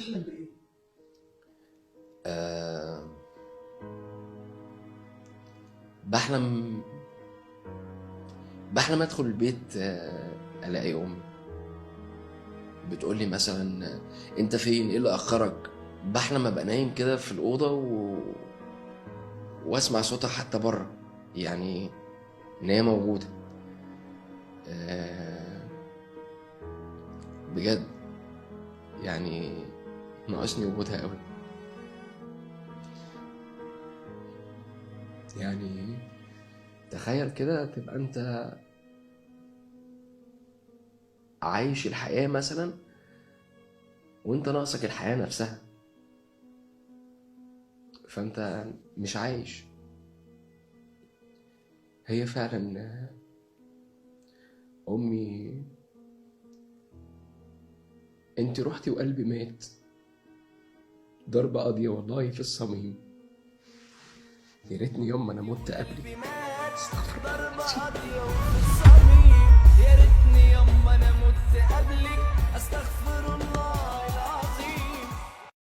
بتحلم بايه؟ آه، بحلم بحلم ادخل البيت، الاقي امي بتقول لي مثلا انت فين، ايه اللي اخرك. بحلم ابقى نايم كده في الاوضة واسمع صوتها حتى بره، يعني ان هي موجودة. بجد يعني ناقصني وجودها قوي. يعني تخيل كده تبقى انت عايش الحياة مثلا وانت ناقصك الحياة نفسها، فانت مش عايش. هي فعلا امي، انت روحتي وقلبي مات، ضربة قاضية والله في الصميم. يا ريتني يوم ما انا مت قبلك. استغفر الله.